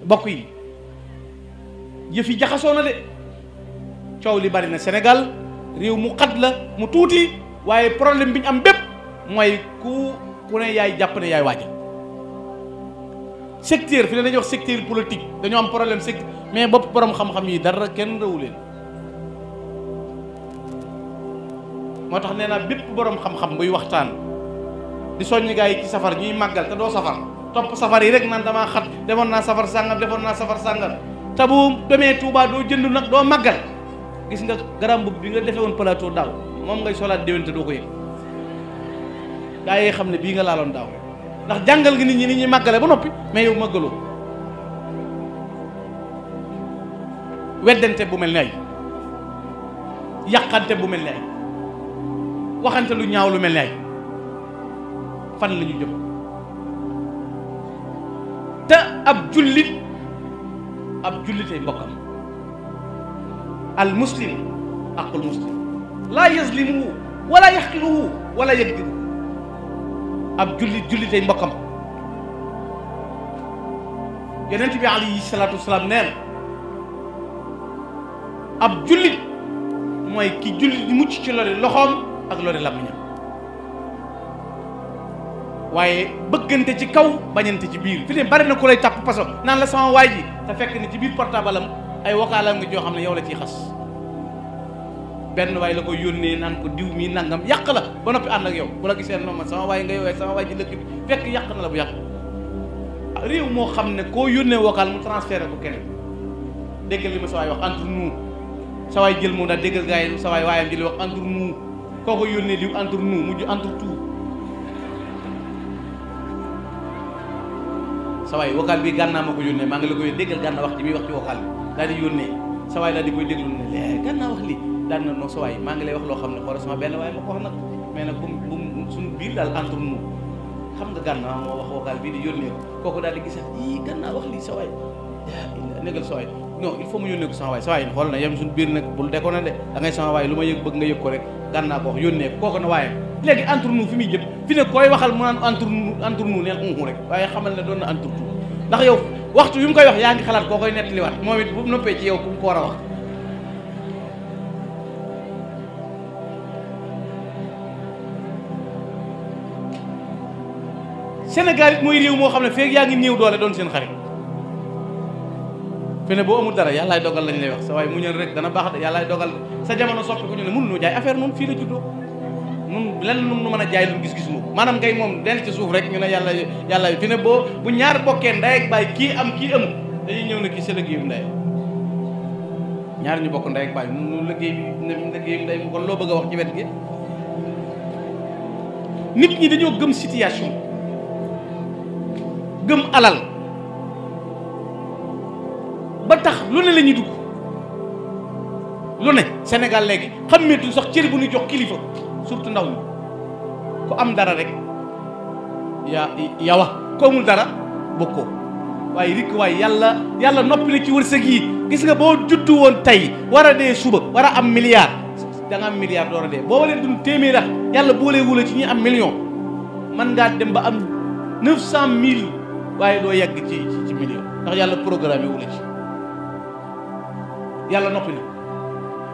bokk yi yëf yi jaxasoo na de coow li bari na Sénégal réew mu xat la mu tuuti waaye problème bi ñu am bépp mooy ku ne yaay jàpp ne yaay waaja secteur fi ne dañuy wax secteur politique dañoo am problème secteur mais bopp borom xam-xam yi dara kenn rëwu leen moo tax nee naa bépp borom xam-xam buy waxtaan di soññi gaa yi ci safar ñuy màggal te doo safar topp safar yi rek naan damaa xat defoon naa safar sàngam defoon naa safar sàngam te bu demee Touba doo jënd nag doo màggal gis nga garam bu bi nga defee woon plateau daaw moom ngay solaat déwén te doo ko yëg gaa yi xam ne bii nga laaloon daaw ndax jàngal gi nit ñi ñuy màggale ba noppi mais yow màggaloo weddante bu mel ni ay yàqante bu mel ni ay waxante lu ñaaw lu mel ni ay fan la ñu jëm te ab jullitay mbokkam al muslim aqul muslim laa yazlimuhu wala yaxqiruhu wala yagdiru ab jullitay mbokkam yonent bi alayhi salaatu wasalaam neen ab jullit mooy ki jullit di mucc ci lori loxoom ak lori làmmiñam waaye bëggante ci kaw bañante ci biir fi ne bari na ku lay tàpp paso naan la sama waay ji te fekk ne ci biir portable am ay wakaalam nga joo xam ne yow la ciy xas benn waay la ko yónnee naan ko diw mi nangam yàq la ba noppi ànd ak yow bu la gisee noonu sama waay nga yowee sama waay ji lëkk bi fekk yàq na la bu yàq réew moo xam ne koo yónnee vocal mu transféré ko keneen déggal li ma sa waay wax entre nous sa waay jël moom daal déggal gars yi sa waay waayam jël wax entre nous koo ko yónnee diw entre nous mujj entre tout sa waay vocal bi gànnaa ma ko yónnee maa ngi la koy déggal gànnaa wax ji muy wax ci vocal bi daal di yónnee sa waay daal di koy déglu ne lee gànnaa wax lii daal na non sa waay maa ngi lay wax loo xam ne xoolal sama benn waaye ma ko wax nag mais nag bu suñu biir daal entre nous xam nga gànnaa moo wax vocal bii di yónnee ko kooku daal di gisat yii gànnaa wax lii sa waay négal sa waay non il faut mu yónnee ko sama waay sa waay xool na yem suñu biir nag bul de ko ne de da ngay sama waay lu ma yëg bëgg nga yëg ko rek gànnaa ko wax yónnee ko kooku na waaye léegi entre nous fi muy jëm fi ne koy waxal mu naan entre nous neen unxu rek waaye xamal ne doon na entre tout ndax yow waxtu yu mu koy wax yaa ngi xalaat koo koy nettaliwaat moom it bu noppee ci yow ku mu ko war a wax Sénégal it mooy réew moo xam ne feeg yaa ngi néew doole doon seen xarit fi ne boo amul dara yàllaay dogal lañ lay wax sa waaye muñal rek dana baax de yàllaay dogal sa jamono soppi ko ñu ne mënuñoo jaay affaire noonu fii la juddoo nun lenn nun nu mën a jaay lu gis-gis moom maanaam ngay moom den ci suuf rek ñu ne yàlla fi ne boo bu ñaar bokkee ndey ak baay kii am kii am dañuy ñëw ne kii sa liggéeyu ndey ñaar ñu bokk ndey ak baay nu liggéeyu ndey kon loo bëgg a wax ci wet gi nit ñi dañoo gëm situation gëm alal ba tax lu ne la ñuy dugg lu ne Sénégal léegi xammeetuñ sax cër bu ñu jox kilifa surtout ndaw ñi ku am dara rek yawa ku amul dara bokkoo waaye rikk waaye yàlla noppi na ci wërsëg yi gis nga boo juddu woon tey war a dee suba war a am milliard da nga am milliard door a dee boo walee dund téeméer at yàlla boolee wula ci ñi am million man ngaa dem ba am 900 000 waaye doo yegg ci million ndax yàlla programme wula ci yàlla noppi na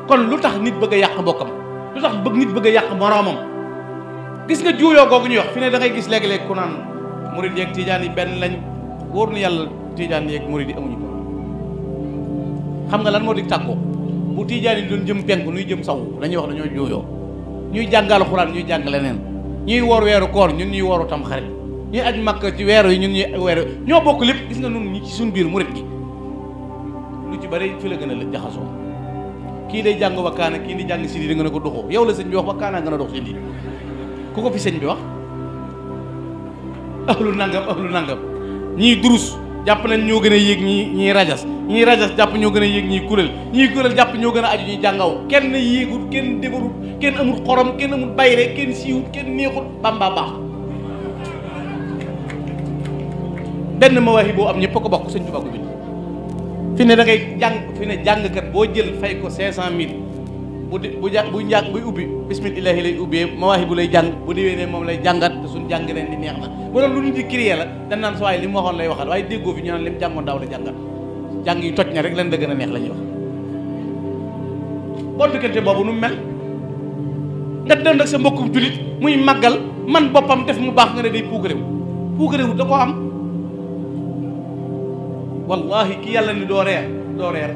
kon lu tax nit bëgg a yàq mbokkam lu tax nit bëgg a yàq moroomam gis nga juuyoo googu ñuy wax fi ne da ngay gis léegi-léegi ku naan murid yeeg tijaan yi benn lañ wóor na yàlla tijaan yeeg murid yi amuñu ko xam nga lan moo di tàggoo bu tijaan yi doon jëm penku nuy jëm saw dañuy wax dañoo juuyoo ñuy jàngal xuraan ñuy jàng leneen ñuy woor weeru koor ñun ñuy wooru tam xarit ñuy aj makk ci weeru yi ñun ñuy weeru ñoo bokk lépp gis nga nun ñi ci suñ biir murid gi lu ci bari fi la gën a la jaxasoo kii day jàng wakkaana kii di jàng si di nga ne ko doxoo yow la sëñ bi wax wakkaana nga ne dox si lii ku ko fi sëñ bi wax ahlu nangam ñii durus jàpp nañ ñoo gën a yéeg ñii rajas jàpp ñoo gën a yéeg ñii kuréel jàpp ñoo gën a aju ñuy jàngaw kenn yéegut kenn débarut kenn amul xorom kenn amul bayre kenn siiwut kenn neexut bamba baax benn mawaahi boo am ñëpp a ko bokk sëñ Tuubaa ko bind fi ne da ngay jàng fi ne jàngkat boo jël fay ko 500000 buy ubbi bismillahi lay ubbee mawaahibu lay jàng bu déwénee moom lay jàngat te suñ jàng leen di neex na bu doon lu nit di créer la dañ naan sa waaye li mu waxoon lay waxal waaye déggoo fi ñu naan li mu jàngoon daaw la jàngat jàng yi toj na rek lan da gën a neex la ñuy wax boo diggante boobu nu mel nga dënd ak sa mbokkum julit muy màggal man boppam def mu baax nga ne day puukarewu da koo am wallahi ki yàlla ni doo reer